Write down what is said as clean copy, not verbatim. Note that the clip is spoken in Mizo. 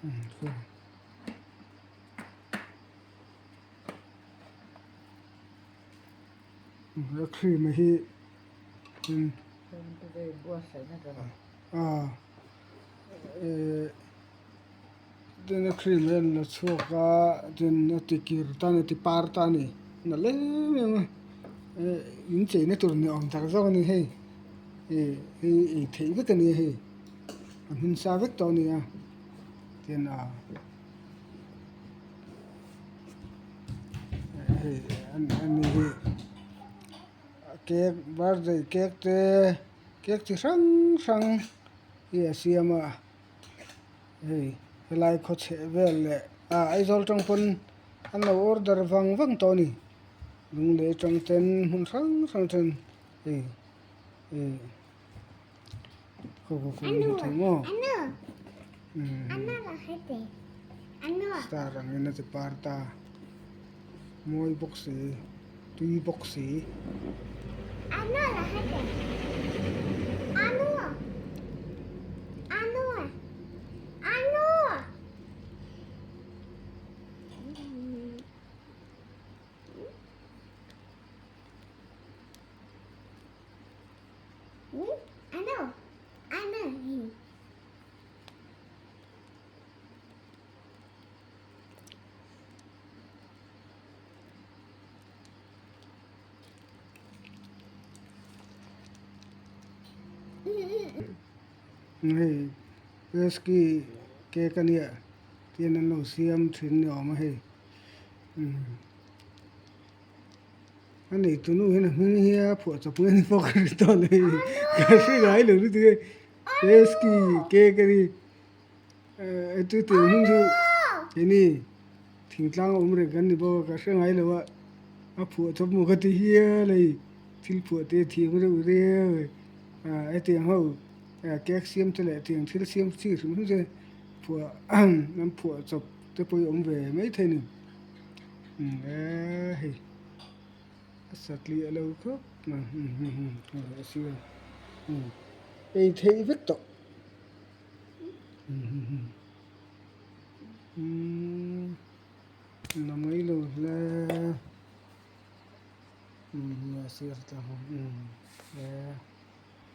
A cream hi tin a cream hi an la chhuak a tin a ti kir ta a ni ti par ta a ni nalh em em a in cheina tur ni awm tak zawk a ni hei hei ei theih vek a ni hei a hmin sa vek tawh a ni a tin a hei ani hi cake birthday cake te cake chi hrang hrang hi a siam a hei helai khaw chheh vel leh ah Aizawl tang pawn an lo order vang vang tawh a ni lunglei atang ten hmun hrang hrang ten hei ih. Star angin a ti par ta mawi bawk si tui bawk si. Hei whiskey cake a nia tin an lo siam thin ni awm a hei umm. A neitu nu hian a hming hi a phuah chawp nge ni pawh ka hre tawh lo hei ka hre ngai lo lutuk e whiskey cake a ni eh chu tih hming chu keini thingtlang awm reng kan ni bawk a ka hre ngai lo a a phuah chawp maw ka ti hial a hei thil phuah te a thiam reuh riau e ah hetiang ho cake siam te leh tiang thil siam chi hrim hrim te phuah an phuah chawp te pawh hi a awm ve maithei a ni. Eee hei a satliah lo khawp mai a sir ei theih vek tawh na mai lo hle a sir tlang.